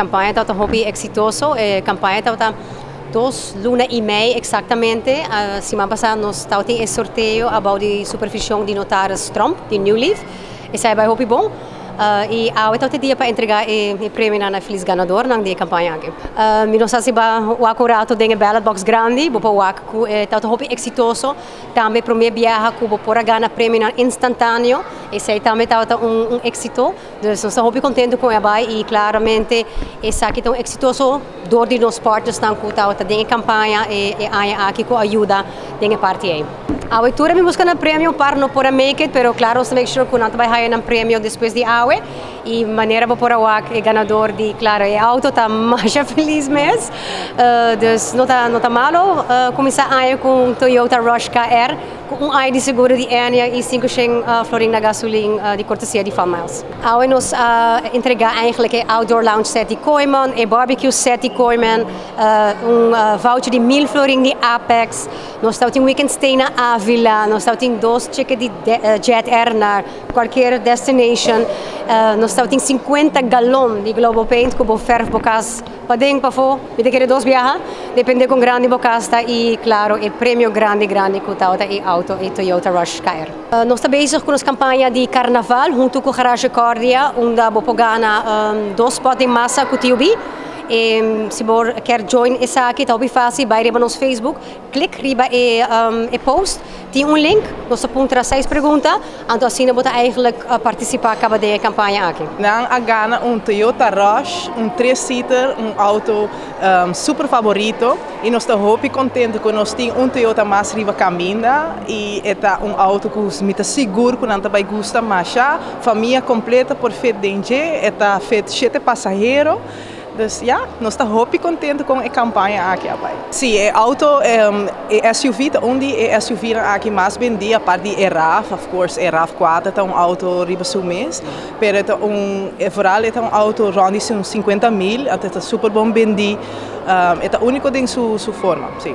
Campaña ta hopi exitoso. E campaña ta 2 luna y mei exactamente. Siman pasa nos tabatin e sorteo about di supervision di notaris Trump, di New Leaf. Esey a bay hopi bon. Y awe ta dia pa entrega e premio na feliz ganador nan di campaña aki. Mi no sa si b'a wak un rato den ballot box grandi, bo por wak cu ta hopi exitoso. Tambe prome biaha cu bo por a gana premio instantaneo. Esey tambe ta un exito. Dus nos ta hopi contento cu a bay y claramente esaki ta un exitoso door di nos partners nan cu ta den campaña e aña aki cu a yuda den parti ey. Awe tur mi busca nan premio par no por a make it, pero claro, nos make sure cu nan ta bay haya un premio despues di awe y manera bo por a wak e ganador di, claro, e auto ta mas feliz mes. Dus no ta malo cuminsa aña cu Toyota Rush KR cu un aña di seguro di Ennia y 5 florin na gasolin di cortesia di Fun Miles. Awe nos entrega eigenlijk e outdoor lounge set di Kooyman, e barbecue set di Kooyman, un voucher di 1000 florin di Apex. Nos tin weekend stay na Avila, nos tin dos ticket di Jet Air na cualkier destination. Nos tin 50 galon di Global Paint cu bo verf bo cas paden, pafo, mi ta kere dos biaha, depende con grandi bo cas ta y claro, e premio grandi grandi cu ta e auto, e Toyota Rush KR. Nos ta bezig cu e campaña di Carnaval hunto cu Garage Cordia, unda bo por gana dos spot di masa cu TUB. E, si bo kier join esaki, ta facil, bay riba nos Facebook, click riba e post, tin un link, nos ta puntra seis pregunta, anto asina bo ta eigenlijk participa caba den e campaña aki. Nan a gana un Toyota Rush, un 3-seater, un auto super favorito y nos ta hopi contento cu nos tin un Toyota mas riba caminda y ta un auto cu mi ta sigur cu nan ta bay gusta masha, famia completo por fit den dje, ta fit shete pasahero. Dus ja, nos ta hopi contento cu e campaña aki bay. Si, e auto e SUV, ta unda e SUV aki mas bendi, aparte di RAV, of course, e RAV4 ta un auto riba su mes, pero ta un, vooral ta un auto rond di 50 mil, ta super bon bendi, ta unico den su forma, si.